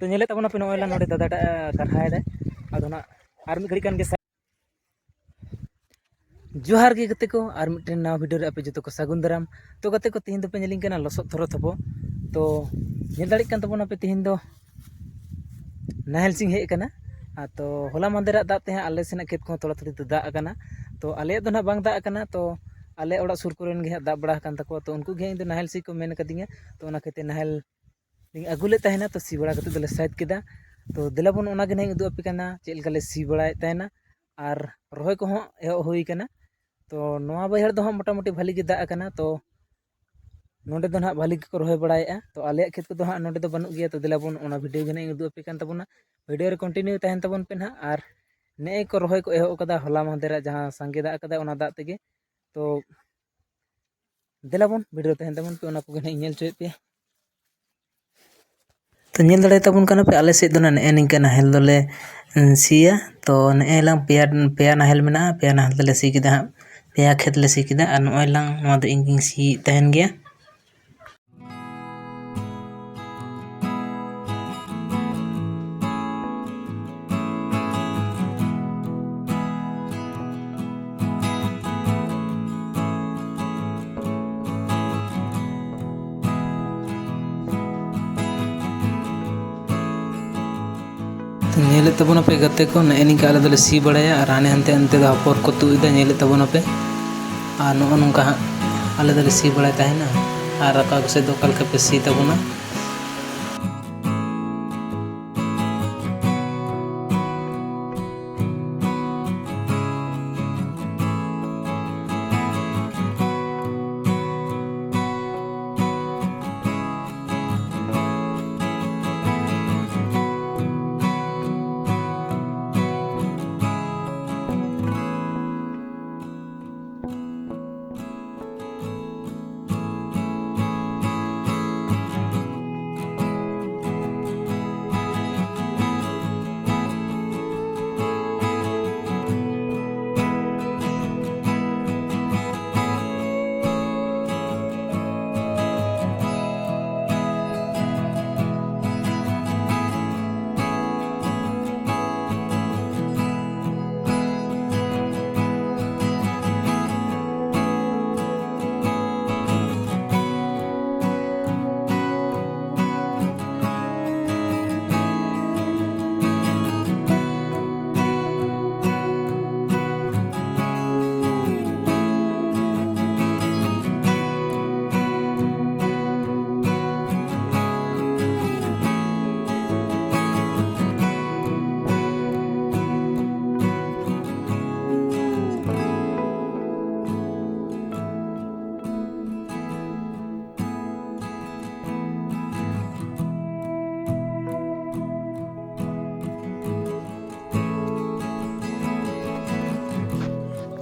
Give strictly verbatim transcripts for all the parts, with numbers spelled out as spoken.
ᱛᱚ ᱧᱮᱞᱮᱫ ᱛᱟᱵᱚᱱᱟᱯᱮ ᱱᱚᱜᱼᱚᱭ ᱞᱟᱝ ᱱᱚᱰᱮ ᱫᱟᱫᱟᱴᱟᱜ ᱮ ᱠᱟᱨᱦᱟᱭᱮᱫᱟᱭ᱾ ᱟᱫᱚ ᱱᱟᱜ ᱟᱨ ᱢᱤᱫ ᱜᱷᱟᱹᱲᱤᱡ ᱠᱷᱟᱱ ᱜᱮ ᱥᱟ-, ᱡᱚᱦᱟᱨ ᱜᱮ ᱜᱟᱛᱮ ᱠᱚ, ᱟᱨ ᱢᱤᱫᱴᱮᱱ ᱱᱟᱣᱟ ᱵᱷᱤᱰᱤᱭᱳ ᱨᱮ ᱟᱯᱮ ᱡᱚᱛᱚ ᱠᱚ ᱥᱟᱹᱜᱩᱱ ᱫᱟᱨᱟᱢ᱾ ᱛᱚ ᱜᱟᱛᱮ ᱠᱚ, ᱛᱮᱦᱮᱧ ᱫᱚᱯᱮ ᱧᱮᱞᱤᱧ ᱠᱟᱱᱟ ᱞᱚᱥᱚᱫ ᱛᱷᱚᱨᱚ ᱛᱷᱚᱯᱚ᱾ ᱛᱚ ᱧᱮᱞ ᱫᱟᱲᱮᱭᱟᱜ ᱠᱟᱱ ᱛᱟᱵᱚᱱᱟᱯᱮ ᱛᱮᱦᱮᱧ ᱫᱚ ᱱᱟᱦᱮᱞ ᱥᱤᱝ ᱦᱮᱡ ᱟᱠᱟᱱᱟ᱾ ᱟᱨ ᱛᱚ ᱦᱚᱞᱟ ᱢᱟᱦᱫᱮᱨᱟᱜ ᱫᱟᱜ ᱛᱮᱦᱟᱸᱜ ᱟᱞᱮ ᱥᱮᱱᱟᱜ ᱠᱷᱮᱛ ᱠᱚᱦᱚᱸ ᱛᱷᱚᱲᱟ ᱛᱷᱚᱲᱤ ᱛᱮ ᱫᱟᱜ ᱟᱠᱟᱱᱟ᱾ ᱛᱚ ᱟᱞᱮᱭᱟᱜ ᱫᱚ ᱱᱟᱦᱟᱜ ᱵᱟᱝ ᱫᱟᱜ ᱟᱠᱟᱱᱟ, ᱛᱚ ᱟᱞᱮ ᱚᱲᱟᱜ ᱥᱩᱨ ᱠᱚᱨᱮᱱ ᱜᱮ ᱦᱟᱸᱜ ᱫᱟᱜ ᱵᱟᱲᱟ ᱟᱠᱟᱱ ᱛᱟᱠᱚᱣᱟ᱾ ᱛᱚ ᱩᱱᱠᱩ ᱜᱮ ᱦᱟᱸᱜ ᱤᱧ ᱫᱚ ᱱᱟᱦᱮᱞ ᱥᱤ ᱠᱚ ᱢᱮᱱ ᱠᱟᱫᱤᱧᱟ᱾ ᱛᱚ ᱚᱱᱟ ᱠᱷᱟᱹᱛᱤᱨ ᱱᱟᱦᱮᱞ ᱞᱤᱧ ᱟᱹᱜᱩ ᱞᱮᱫ ᱛᱟᱦᱮᱱᱟ, ᱛᱚ ᱥᱤ ᱵᱟᱲᱟ ᱠᱟᱛᱮᱫ ᱫᱚᱞᱮ ᱥᱟᱭᱤᱰ ᱠᱮᱫᱟ᱾ ᱛᱚ ᱫᱮᱞᱟ ᱵᱚᱱ ᱚᱱᱟ ᱜᱮ ᱱᱟᱦᱟᱜ ᱤᱧ ᱩᱫᱩᱜ ᱟᱯᱮ ᱠᱟᱱᱟ ᱪᱮᱫ ᱞᱮᱠᱟ ᱞᱮ ᱥᱤ ᱵᱟᱲᱟᱭᱮᱫ ᱛᱟᱦᱮᱱᱟ᱾ ᱟᱨ ᱨᱚᱦᱚᱭ ᱠᱚᱦᱚᱸ ᱮᱦᱚᱵ ᱦᱩᱭ ᱠᱟᱱᱟ᱾ ᱛᱚ ᱱᱚᱣᱟ ᱵᱟᱹᱭᱦᱟᱹᱲ ᱫᱚ ᱦᱟᱸᱜ ᱢᱚᱴᱟᱢᱩᱴᱤ ᱵᱷᱟᱞᱤ ᱜᱮ ᱫᱟᱜ ᱟᱠᱟᱱᱟ᱾ ᱛᱚ ᱱᱚᱸᱰᱮ ᱫᱚ ᱱᱟᱦᱟᱜ ᱵᱷᱟᱞᱤ ᱜᱮᱠᱚ ᱨᱚᱦᱚᱭ ᱵᱟᱲᱟᱭᱮᱫᱼᱟ᱾ ᱛᱚ ᱟᱞᱮᱭᱟᱜ ᱠᱷᱮᱛ ᱠᱚᱫᱚ ᱦᱟᱸᱜ ᱱᱚᱸᱰᱮ ᱫᱚ ᱵᱟᱹᱱᱩᱜ ᱜᱮᱭᱟ᱾ ᱛᱚ ᱫᱮᱞᱟ ᱵᱚᱱ ᱚᱱᱟ ᱵᱷᱤᱰᱤᱭᱳ ᱜᱮ ᱱᱟᱦᱟᱜ ᱤᱧ ᱩᱫᱩᱜ ᱟᱯᱮ ᱠᱟᱱ ᱛᱟᱵᱚᱱᱟ᱾ ᱵᱷᱤᱰᱤᱭᱳ ᱨᱮ ᱠᱚᱱᱴᱤᱱᱤᱭᱩ ᱛᱟᱦᱮᱱ ᱛᱟᱵᱚᱱ ᱯᱮ ᱱᱟᱦᱟᱜ᱾ ᱟᱨ ᱱᱮᱜᱼᱮ ᱠᱚ ᱨᱚᱦᱚᱭ ᱠᱚ ᱮᱦᱚᱵ ᱟᱠᱟᱫᱟ ᱦᱚᱞᱟ ᱢᱟᱦᱫᱮᱨᱟᱜ ᱡᱟᱦᱟᱸ ᱥᱟᱸᱜᱮ ᱫᱟᱜ ᱟᱠᱟᱫᱟ ᱚᱱᱟ ᱫᱟᱜ ᱛᱮᱜᱮ᱾ ᱛᱚ ᱫᱮᱞᱟ ᱵᱚᱱ ᱵᱷᱤᱰᱤᱭᱳ ᱛᱟᱦᱮᱱ ᱛᱟᱵᱚᱱ ᱯᱮ, ᱚᱱᱟ ᱠᱚᱜᱮ ᱱᱟᱦᱟᱜ ᱤᱧ ᱧᱮᱞ ᱦᱚᱪᱚᱭᱮᱫ ᱯᱮᱭᱟ᱾ ᱛᱚ ᱧᱮᱞ ᱫᱟᱲᱮᱭᱟᱛᱟᱵᱚᱱ ᱠᱟᱱᱟ ᱯᱮ, ᱟᱞᱮ ᱥᱮᱫ ᱫᱚ ᱱᱟᱦᱟᱜ ᱱᱮᱜᱼᱮ ᱱᱤᱝᱠᱟ ᱱᱟᱦᱮᱞ ᱫᱚᱞᱮ ᱩᱸ, ᱥᱤᱭᱟ᱾ ᱛᱚ ᱱᱮᱜᱼᱮ ᱞᱟᱝ ᱯᱮᱭᱟ, ᱯᱮᱭᱟ ᱱᱟᱦᱮᱞ ᱢᱮᱱᱟᱜᱼᱟ, ᱯᱮᱭᱟ ᱱᱟᱦᱮᱞ ᱛᱮᱞᱮ ᱥᱤ ᱠᱮᱫᱟ ᱦᱟᱸᱜ, ᱯᱮᱭᱟ ᱠᱷᱮᱛ ᱞᱮ ᱥᱤ ᱠᱮᱫᱟ᱾ ᱟᱨ ᱱᱚᱜᱼᱚᱭ ᱞᱟᱝ ᱱᱚᱣᱟ ᱫᱚ ᱤᱧ ᱜᱤᱧ ᱥᱤᱭᱮᱫ ᱛᱟᱦᱮᱱ ᱜᱮᱭᱟ᱾ ᱧᱮᱞᱮᱫ ᱛᱟᱵᱚᱱᱟᱯᱮ ᱜᱟᱛᱮ ᱠᱚ, ᱱᱮᱜᱼᱮ ᱱᱤᱝᱠᱟ ᱟᱞᱮ ᱫᱚᱞᱮ ᱥᱤ ᱵᱟᱲᱟᱭᱟ ᱟᱨ ᱦᱟᱱᱮ ᱦᱟᱱᱛᱮ ᱚᱱᱛᱮ ᱫᱚ ᱦᱚᱯᱚᱨ ᱠᱚ ᱛᱩᱫ ᱮᱫᱟ, ᱧᱮᱞᱮᱫ ᱛᱟᱵᱚᱱᱟᱯᱮ᱾ ᱟᱨ ᱱᱚᱜᱼᱚ ᱱᱚᱝᱠᱟ ᱦᱟᱸᱜ ᱟᱞᱮ ᱫᱚᱞᱮ ᱥᱤ ᱵᱟᱲᱟᱭ ᱛᱟᱦᱮᱱᱟ᱾ ᱟᱨ ᱚᱠᱟ ᱠᱚ ᱥᱮᱫ ᱫᱚ ᱚᱠᱟ ᱞᱮᱠᱟ ᱯᱮ ᱥᱤ ᱛᱟᱵᱚᱱᱟ?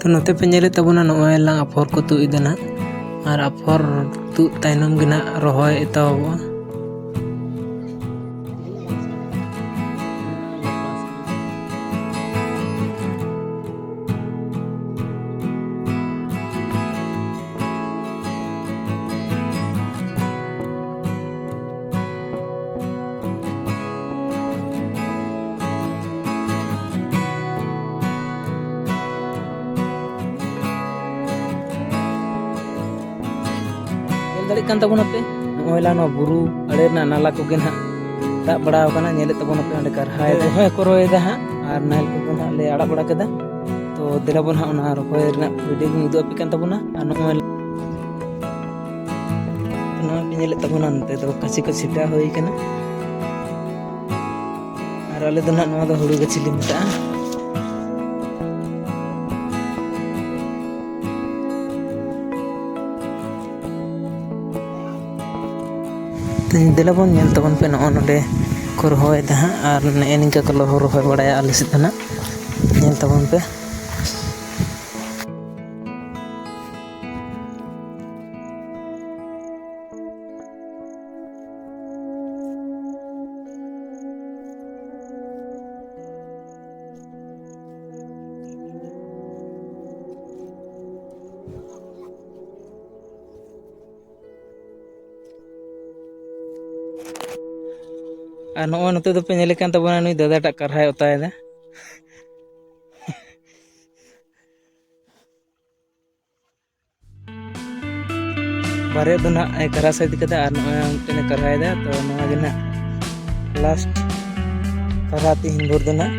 ᱛᱚ ᱱᱚᱛᱮ ᱯᱮ ᱧᱮᱞᱮᱫ ᱛᱟᱵᱚᱱᱟ, ᱱᱚᱜᱼᱚᱭ ᱞᱟᱝ ᱟᱯᱷᱚᱨ ᱠᱚ ᱛᱩᱫ ᱮᱫᱟ ᱱᱟᱦᱟᱜ, ᱟᱨ ᱟᱯᱷᱚᱨ ᱛᱩᱫ ᱛᱟᱭᱱᱚᱢ ᱜᱮ ᱱᱟᱦᱟᱜ ᱨᱚᱦᱚᱭ ᱮᱛᱚᱦᱚᱵᱚᱜᱼᱟ᱾ ᱧᱮᱞ ᱫᱟᱲᱮᱭᱟᱜ ᱠᱟᱱ ᱛᱟᱵᱚᱱᱟᱯᱮ, ᱱᱚᱜᱼᱚᱭ ᱞᱟ ᱱᱚᱣᱟ ᱵᱩᱨᱩ ᱟᱲᱮ ᱨᱮᱱᱟᱜ ᱱᱟᱞᱟ ᱠᱚᱜᱮ ᱱᱟᱦᱟᱜ ᱫᱟᱜ ᱵᱟᱲᱟ ᱟᱠᱟᱱᱟ᱾ ᱧᱮᱞᱮᱫ ᱛᱟᱵᱚᱱᱟᱯᱮ ᱚᱸᱰᱮ ᱠᱟᱨᱦᱟᱭ ᱨᱚᱦᱚᱭ ᱠᱚ ᱨᱚᱦᱚᱭᱮᱫᱟ ᱦᱟᱸᱜ, ᱟᱨ ᱱᱟᱦᱮᱞ ᱠᱚᱫᱚ ᱱᱟᱦᱟᱜ ᱞᱮ ᱟᱲᱟᱜ ᱵᱟᱲᱟ ᱠᱮᱫᱟ᱾ ᱛᱚ ᱫᱮᱞᱟ ᱵᱚᱱ ᱦᱟᱸᱜ ᱚᱱᱟ ᱨᱚᱦᱚᱭ ᱨᱮᱱᱟᱜ ᱵᱷᱤᱰᱤᱭᱳ ᱜᱤᱧ ᱩᱫᱩᱜ ᱟᱯᱮ ᱠᱟᱱ ᱛᱟᱵᱚᱱᱟ᱾ ᱟᱨ ᱱᱚᱜᱼᱚᱭ ᱱᱚᱣᱟ ᱯᱮ ᱧᱮᱞᱮᱫ ᱛᱟᱵᱚᱱᱟ, ᱱᱚᱛᱮ ᱫᱚ ᱠᱟᱹᱥᱤ ᱠᱚ ᱪᱷᱤᱴᱟᱹᱣ ᱦᱩᱭ ᱠᱟᱱᱟ᱾ ᱟᱨ ᱟᱞᱮ ᱫᱚ ᱱᱟᱦᱟᱜ ᱱᱚᱣᱟ ᱫᱚ ᱦᱩᱲᱩ ᱜᱟᱹᱪᱷᱤ ᱞᱮ ᱢᱮᱛᱟᱜᱼᱟ᱾ ᱛᱮᱦᱮᱧ ᱫᱮᱞᱟ ᱵᱚᱱ ᱧᱮᱞ ᱛᱟᱵᱚᱱ ᱯᱮ, ᱱᱚᱜᱼᱚ ᱱᱚᱰᱮ ᱠᱚ ᱨᱚᱦᱚᱭᱮᱫᱟ ᱦᱟᱸᱜ, ᱟᱨ ᱱᱮᱜᱼᱮ ᱱᱤᱝᱠᱟ ᱠᱚ ᱨᱚᱦᱚᱭ ᱵᱟᱲᱟᱭᱟ ᱟᱞᱮ ᱥᱮᱫ ᱫᱚ ᱱᱟᱦᱟᱜ᱾ ᱧᱮᱞ ᱛᱟᱵᱚᱱ ᱯᱮ᱾ ᱟᱨ ᱱᱚᱜᱼᱚᱭ ᱱᱚᱛᱮ ᱫᱚᱯᱮ ᱧᱮᱞᱮ ᱠᱟᱱ ᱛᱟᱵᱚᱱᱟ, ᱱᱩᱭ ᱫᱟᱫᱟ ᱴᱟᱜ ᱠᱟᱨᱦᱟᱭ ᱚᱛᱟᱭᱮᱫᱟ᱾ ᱵᱟᱨᱭᱟ ᱫᱚ ᱱᱟᱦᱟᱜ ᱮ ᱠᱟᱨᱟ ᱥᱟᱹᱛ ᱠᱟᱫᱟ ᱟᱨ ᱱᱚᱜᱼᱚᱭ ᱢᱤᱫᱴᱮᱱ ᱮ ᱠᱟᱨᱦᱟᱭᱮᱫᱟ᱾ ᱛᱚ ᱱᱚᱣᱟ ᱜᱮ ᱱᱟᱦᱟᱜ ᱞᱟᱥᱴ ᱠᱟᱨᱦᱟ ᱛᱮᱦᱮᱧ ᱵᱷᱳᱨ ᱫᱚ ᱱᱟᱦᱟᱜ᱾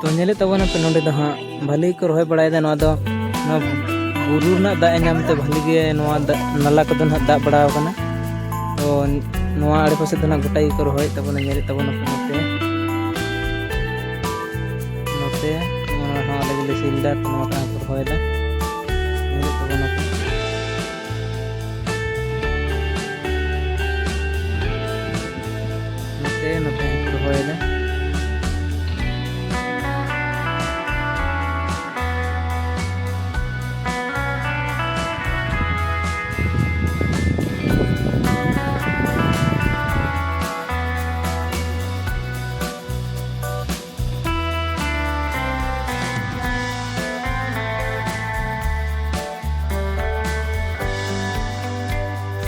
ᱛᱚ ᱧᱮᱞᱮᱫ ᱛᱟᱵᱚᱱᱟᱯᱮ, ᱱᱚᱸᱰᱮ ᱫᱚ ᱦᱟᱸᱜ ᱵᱷᱟᱹᱞᱤ ᱜᱮᱠᱚ ᱨᱚᱦᱚᱭ ᱵᱟᱲᱟᱭᱮᱫᱟ᱾ ᱱᱚᱣᱟ ᱫᱚ ᱱᱚᱣᱟ ᱵᱩᱨᱩ ᱨᱮᱱᱟᱜ ᱫᱟᱜ ᱮ ᱧᱟᱢ ᱛᱮ ᱵᱷᱟᱹᱞᱤ ᱜᱮ ᱱᱚᱣᱟ ᱫᱟᱜ, ᱱᱟᱞᱟ ᱠᱚᱫᱚ ᱱᱟᱦᱟᱜ ᱫᱟᱜ ᱵᱟᱲᱟᱣ ᱠᱟᱱᱟ᱾ ᱛᱚ ᱱᱚᱣᱟ ᱟᱲᱮ ᱯᱟᱥᱮ ᱫᱚ ᱱᱟᱦᱟᱜ ᱜᱚᱴᱟ ᱜᱮᱠᱚ ᱨᱚᱦᱚᱭᱮᱫ ᱛᱟᱵᱚᱱᱟ᱾ ᱧᱮᱞᱮᱫ ᱛᱟᱵᱚᱱᱟᱯᱮ ᱱᱚᱛᱮ, ᱱᱚᱛᱮ ᱱᱚᱣᱟ ᱦᱚᱸ ᱟᱞᱮ ᱜᱮᱞᱮ ᱥᱤᱞ ᱮᱫᱟ᱾ ᱛᱚ ᱱᱚᱣᱟᱴᱟᱜ ᱦᱚᱸᱠᱚ ᱨᱚᱦᱚᱭᱮᱫᱟ, ᱧᱮᱞᱮᱫ ᱛᱟᱵᱚᱱᱟᱯᱮ᱾ ᱱᱚᱛᱮ, ᱱᱚᱛᱮ ᱦᱚᱸᱠᱚ ᱨᱚᱦᱚᱭᱮᱫᱟ᱾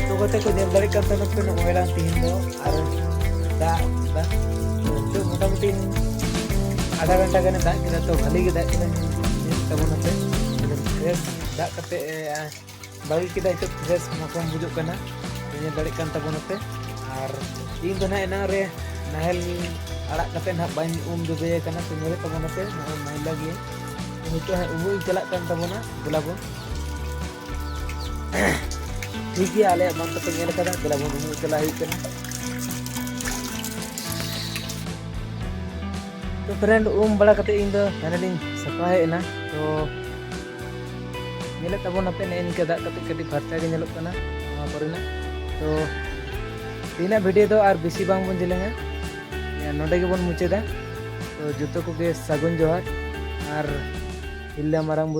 ᱛᱚ ᱜᱟᱛᱮ ᱠᱚ, ᱧᱮᱞ ᱫᱟᱲᱮᱭᱟᱜ ᱠᱟᱱ ᱛᱟᱦᱮᱱᱟ ᱯᱮ, ᱱᱚᱜᱼᱚᱭ ᱞᱟᱝ ᱛᱤᱦᱤᱧ ᱫᱚ ᱟᱨ ᱫᱟᱜ ᱫᱟ᱾ ᱱᱤᱛᱚᱜ ᱢᱚᱴᱟᱢᱩᱴᱤ ᱟᱫᱷᱟ ᱜᱷᱚᱱᱴᱟ ᱜᱟᱱᱮ ᱫᱟᱜ ᱠᱮᱫᱟ, ᱛᱚ ᱵᱷᱟᱹᱞᱤ ᱜᱮ ᱫᱟᱜ ᱠᱮᱫᱟ᱾ ᱧᱮᱞ ᱛᱟᱵᱚᱱᱟᱯᱮ, ᱯᱷᱨᱮᱥ ᱫᱟᱜ ᱠᱟᱛᱮ, ᱮ, ᱵᱟᱹᱜᱤ ᱠᱮᱫᱟ᱾ ᱱᱤᱛᱚᱜ ᱯᱷᱨᱮᱥ ᱢᱚᱥᱚᱢ ᱵᱩᱡᱩᱜ ᱠᱟᱱᱟ, ᱛᱚ ᱧᱮᱞ ᱫᱟᱲᱮᱭᱟᱜ ᱠᱟᱱ ᱛᱟᱵᱚᱱᱟᱯᱮ᱾ ᱟᱨ ᱤᱧ ᱫᱚ ᱱᱟᱦᱟᱜ ᱮᱱᱟᱝ ᱨᱮ ᱱᱟᱦᱮᱞ ᱟᱲᱟᱜ ᱠᱟᱛᱮ ᱱᱟᱦᱟᱜ ᱵᱟᱹᱧ ᱩᱢ ᱡᱚᱵᱮ ᱟᱠᱟᱱᱟ, ᱛᱚ ᱧᱮᱞᱮᱫ ᱛᱟᱵᱚᱱᱟᱯᱮ ᱱᱚᱜᱼᱚᱭ ᱢᱟᱹᱭᱞᱟᱹ ᱜᱮ᱾ ᱱᱤᱛᱚᱜ ᱦᱟᱸᱜ ᱩᱢᱩᱜ ᱤᱧ ᱪᱟᱞᱟᱜ ᱠᱟᱱ ᱛᱟᱵᱚᱱᱟ, ᱫᱮᱞᱟ ᱵᱚᱱ᱾ ᱴᱷᱤᱠ ᱜᱮᱭᱟ, ᱟᱞᱮᱭᱟᱜ ᱵᱟᱸᱫᱷ ᱫᱚᱯᱮ ᱧᱮᱞ ᱠᱟᱫᱟ, ᱫᱮᱞᱟ ᱵᱚᱱ ᱩᱢᱩᱜ ᱪᱟᱞᱟᱜ ᱦᱩᱭᱩᱜ ᱠᱟᱱᱟ᱾ ᱛᱚ ᱯᱷᱨᱮᱱᱰ, ᱩᱢ ᱵᱟᱲᱟ ᱠᱟᱛᱮ ᱤᱧ ᱫᱚ ᱯᱷᱟᱭᱱᱟᱞᱤᱧ ᱥᱟᱯᱷᱟ ᱦᱮᱡ ᱮᱱᱟ᱾ ᱛᱚ ᱧᱮᱞᱮᱫ ᱛᱟᱵᱚᱱᱟᱯᱮ, ᱱᱮᱜᱼᱮ ᱱᱤᱝᱠᱟᱹ ᱫᱟᱜ ᱠᱟᱛᱮ ᱠᱟᱹᱴᱤᱡ ᱯᱷᱟᱨᱪᱟ ᱜᱮ ᱧᱮᱞᱚᱜ ᱠᱟᱱᱟ ᱱᱚᱣᱟ ᱠᱚᱨᱮᱱᱟᱜ᱾ ᱛᱚ ᱛᱮᱦᱮᱧᱟᱜ ᱵᱷᱤᱰᱤᱭᱳ ᱫᱚ ᱟᱨ ᱵᱮᱥᱤ ᱵᱟᱝ ᱵᱚᱱ ᱡᱮᱞᱮᱧᱟ, ᱱᱚᱰᱮ ᱜᱮᱵᱚᱱ ᱢᱩᱪᱟᱹᱫᱟ᱾ ᱛᱚ ᱡᱚᱛᱚ ᱠᱚᱜᱮ ᱥᱟᱹᱜᱩᱱ ᱡᱚᱦᱟᱨ ᱟᱨ ᱦᱤᱞᱞᱟ ᱢᱟᱨᱟᱝ ᱵᱩᱨᱩ